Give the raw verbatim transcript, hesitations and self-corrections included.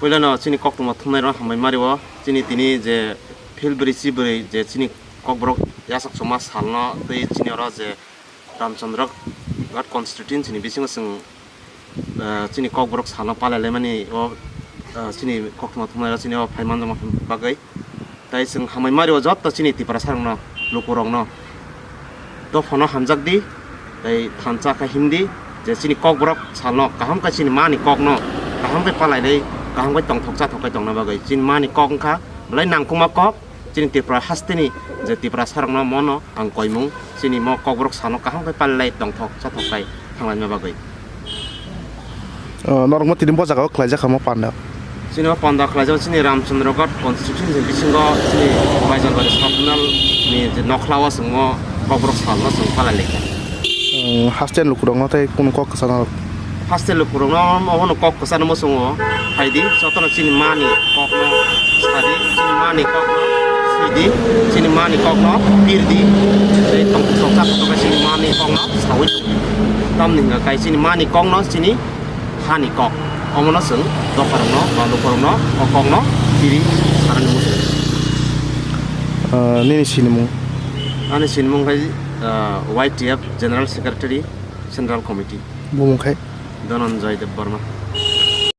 Puilano chini koktwma thumnairok hambai mario, chini tini je phil bwrwi chi bwrwi je chini kokborok yachak chuma salno tei chini oro je Ramchandra Ghat constituency ni bisingo chwng, ah, chini kokborok salno palailaimani o, ah, chini koktwma thumnairok chini o phai manjakma bagwi. Tai chwng hambai mario jotto chini Tiprasarokno, lukurokno dophano hamjak di, tai thansa khe himdi je chini kokborok salno kaham khe chini mani kokno kaham khe palainai, kaham khe tongthok chathok khe tongna bagwi. Chini mani kok wngkha belai nangkukma kok, chini Tripura hasteni je Tiprasarokno mono ang koimung chini mo kokborok salno kaham khe palai tongthok chathok khe thanglaina bagwi. O, norokno tini bo jagao khlaijak kha mo panda. Chini o panda khlaijak chini Ramchandra Ghat constituency bisingo chini Baijalbari sub-zonal ni je nokhlao chwngmo kokborok salno chwng palai laikha. Haste lukurokno tei kunu kok kwchana rok? Haste lukurokno obono kok kwchana muchungo phaidi, jotono chini mani kokno sadi, chini mani kokno sidi, chini mani kokno pirdi, tei tongthok tongthok chini mani kokno sawi tongdi. Tamni hwnka kai chini mani kokno chini hani kok. Omono chwng dopharokno ba lukurokno o kokno tiri sanani muchungo. Ah, nini sinimung? Ani sinimung khai, ah, Y T F General Secretary, Central Committee. Bumung khai? Dhananjay Debbarma.